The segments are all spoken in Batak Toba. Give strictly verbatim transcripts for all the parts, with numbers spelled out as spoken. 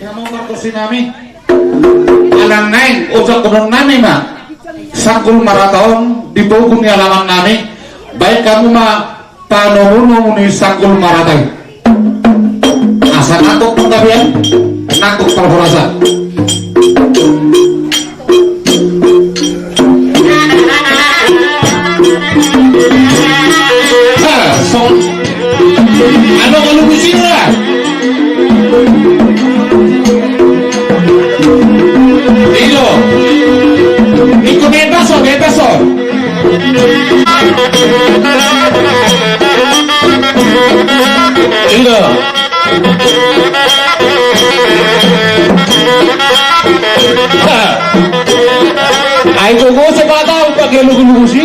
Hamu pargonsi nami, ala naeng ojak unun nami ma Sanggul Marata on di pogu ni alaman nami, baen hamu ma panomunomu ni Sanggul Marata i. Asa nangkok panggabean, nangkok parhorasan. Ha, song. Adong aluku sira. Ido. Iko bebas o, bebas o. Ido. Ai jogo se patau pake lugu-lugu si.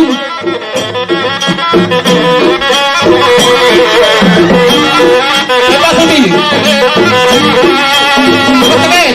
Lepas ini. Lepas ini.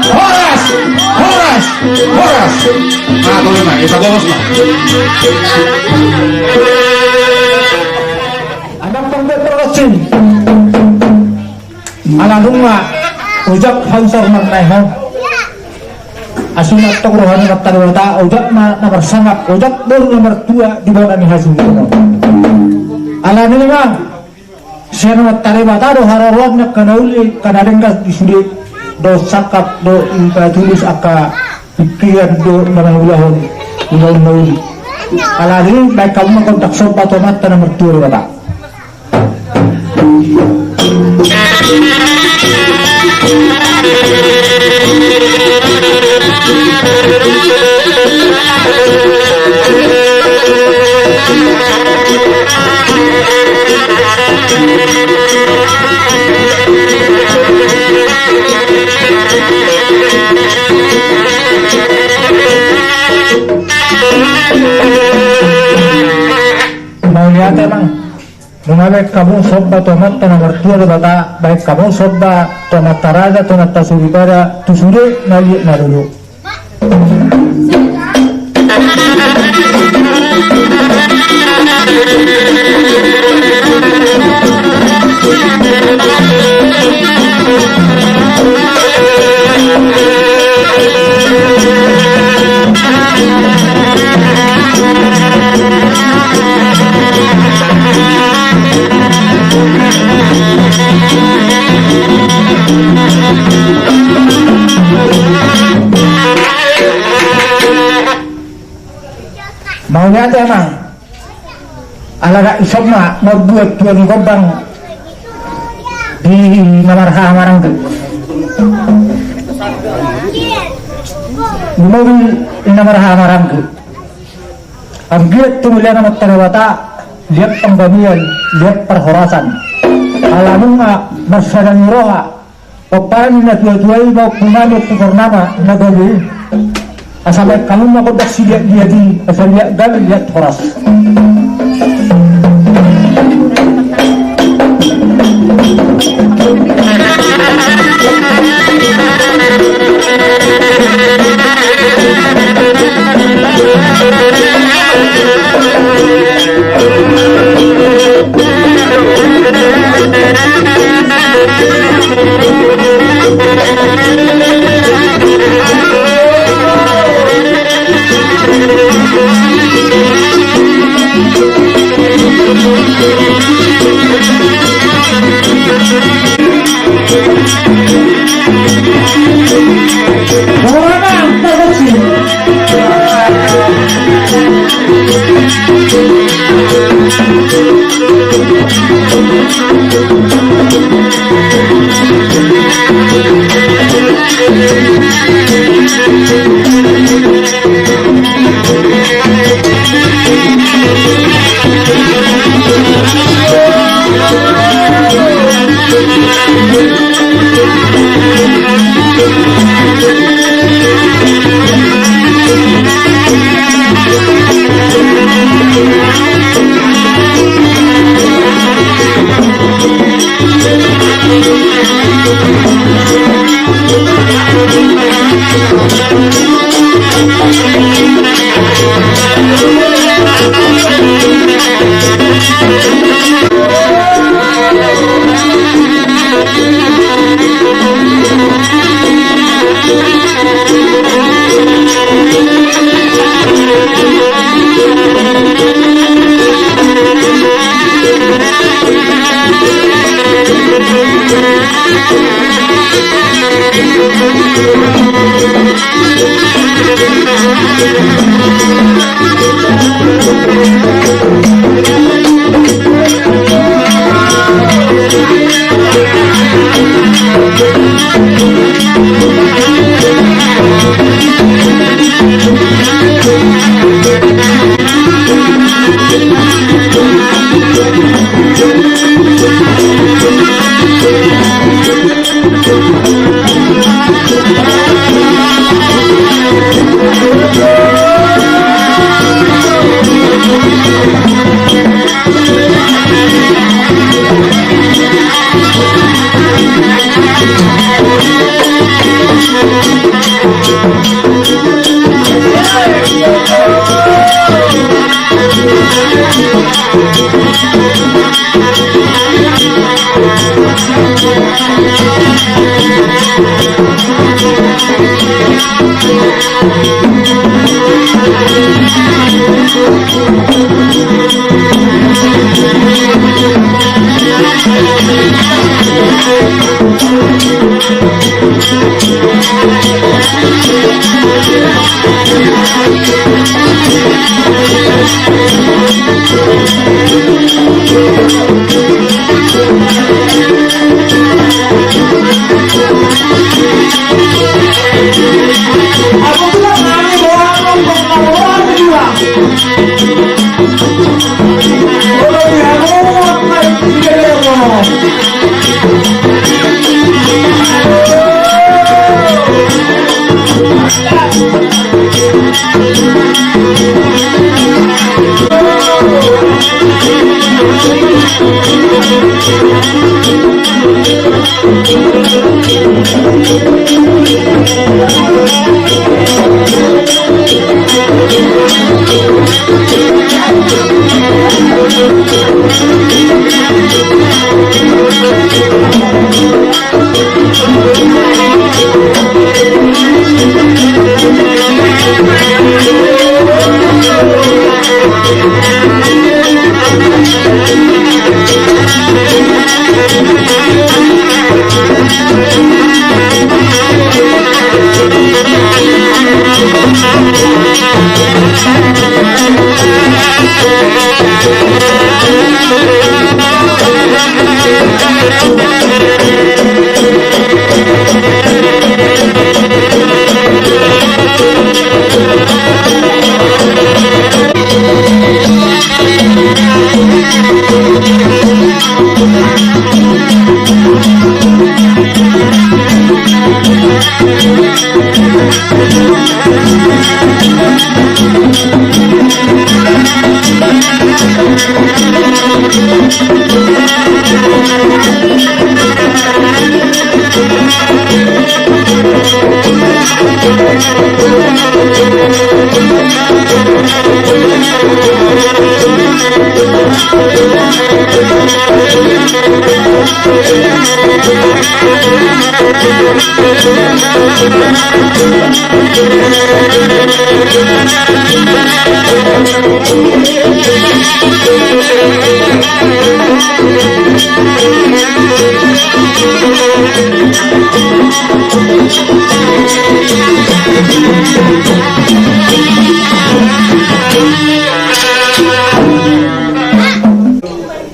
Horas! Horas! Horas! Nah, tolong, nah, kita gomos, nah. Anak pangkat terkecil. Ala nunga ojak hau saur marnai ho. Asi na tong roha ni Amanta Debata, ojak na, na marsangap, ojak boru na martua di bona ni hasuhuton on. Ala ni ma, sian Amanta Debata do haroroan ni angka na uli, angka na denggan di sude, do sangkap do i patulus angka pikiran do na mangulahon ulaon na uli. Ala ni, baen hamu ma gondang somba tu Amanta na martua Debata. Mauliate, Amang. Nunga baen hamu somba tu Amanta na martua Debata, baen hamu somba tu amanta raja, tu amanta soripada, tu sude na liat na lolo. Mauliate, Amang. Ala dang dison ma mambuat tua ni gombang di na marhaha maranggi. Di mobil na marhaha maranggi. Anggiat tu mulia nama Debata, liat panggamian, liat parhorasan. Ala nunga marsada ni roha, pomparan ni na tua-tua i, ba ompung nami, Ompu Purnama na gabe i. Asa baen hamu ma gondang siliat-liat i, asa liat gabe liat horas.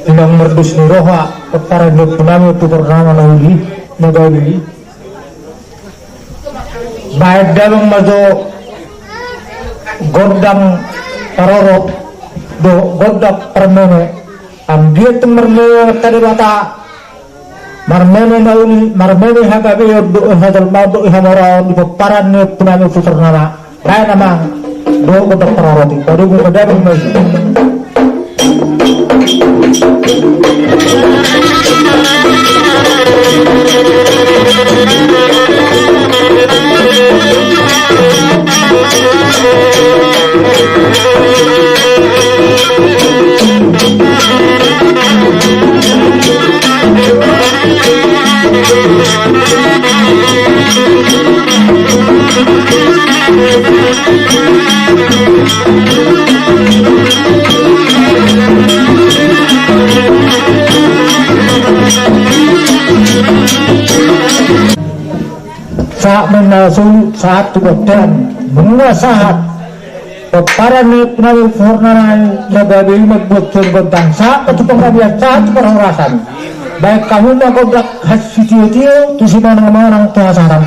Inang mardus ni roha, pomparan ni ompunami Ompu Purnama na uli, na gabe i. Baen damang ma jo gondang parorot dohot gondang parmene. Anggiat marmene Amanta Debata, marmene na uli, marmene hagabeon dohot hajolmaon dohot hamoraon di pomparan ni ompunami Ompu Purnama. Baen damang dohot gondang parorot i, padomu ma damang ma i. Sahat ma na solu, sahat tu bontean, nunga sahat. Pomparan ni ompunami Purnama na gabe i mambuat sian gondang, sahat tu panggabean, sahat tu parhorasan. Baen hamu ma gondang hasitiotio, tu simanangmanang, tu hasahatan.